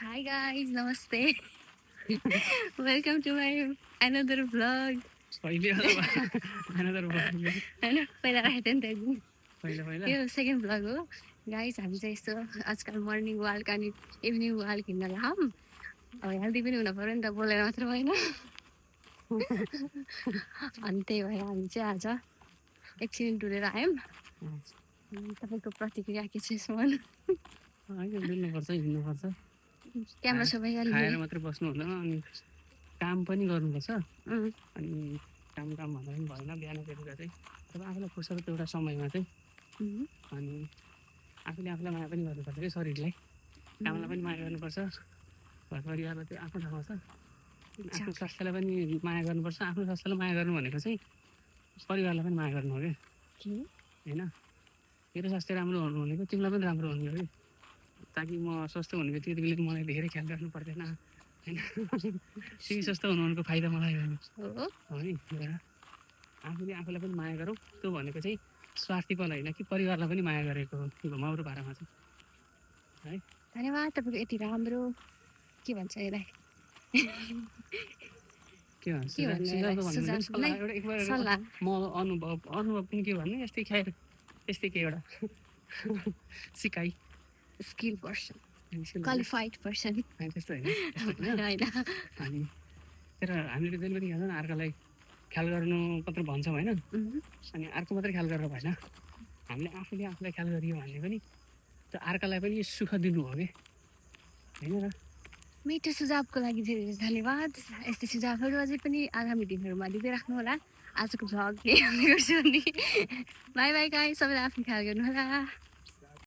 Hi guys, namaste. Welcome to my another vlog. Another one. होइन पहिला राखेको थिएँ नि त एकदिन पहिला यो सेकेन्ड भ्लग हो गाइस। हामी चाहिँ यस्तो आजकल मर्निङ वाक अनि इभिनिङ वाक हिँड्न लगाऊँ। अब हेल्दी पनि हुनु पऱ्यो नि त, बोलेर मात्र होइन। अनि त्यही भएर हामी चाहिँ आज एकछिन डुलेर आयौँ। तपाईँको प्रतिक्रिया के छ यसमा? होइन डुल्नुपर्छ हिँड्नुपर्छ, क्यामेरा सबै खाएर मात्रै बस्नु हुँदैन अनि काम पनि गर्नुपर्छ। अनि काम भन्दा पनि भएन बिहान बेलुका चाहिँ अब आफूलाई फुर्सद एउटा समयमा चाहिँ अनि आफूले आफूलाई माया पनि गर्नुपर्छ कि शरीरलाई, कामलाई पनि माया गर्नुपर्छ, घर परिवारलाई त्यो आफ्नो ठाउँमा छ। आफ्नो स्वास्थ्यलाई पनि माया गर्नुपर्छ। आफ्नो स्वास्थ्यलाई माया गर्नु भनेको चाहिँ परिवारलाई पनि माया गर्नु हो कि होइन। मेरो स्वास्थ्य राम्रो हुनु भनेको तिमीलाई पनि राम्रो हुनु हो कि, ताकि म स्वस्थ हुने बित्तिकै तिमीले मलाई धेरै ख्याल गर्नु पर्दैन होइन। तिमी स्वस्थ हुनु भनेको फाइदा मलाई हो नि। आफूले आफूलाई पनि माया गरौँ, त्यो भनेको चाहिँ स्वार्थीपन होइन कि परिवारलाई पनि माया गरेको घुमाउरो पारामा चाहिँ है। धन्यवाद तपाईँको यति राम्रो के भन्छ यसलाई के भन्छ म अनुभव पनि के भन्नु, यस्तै खाएर यस्तै के एउटा सिकाइ स्किल पर्सन, क्वालिफाइड पर्सन त्यस्तो होइन। अनि तर हामीले जहिले पनि हेर्छ अर्कालाई ख्याल गर्नु मात्र भन्छौँ होइन, अनि अर्को मात्रै ख्याल गरेर भएन। हामीले आफूले आफूलाई ख्याल गरियो भने पनि त्यो अर्कालाई पनि सुख दिनु हो कि होइन र। मिठो सुझावको लागि धेरै धन्यवाद। यस्तै सुझावहरू अझै पनि आगामी दिनहरूमा दिँदै राख्नु होला। आजको भ्लग यही गर्छु नि। बाई बाई गाइस, सबैलाई आफ्नो ख्याल गर्नु होला।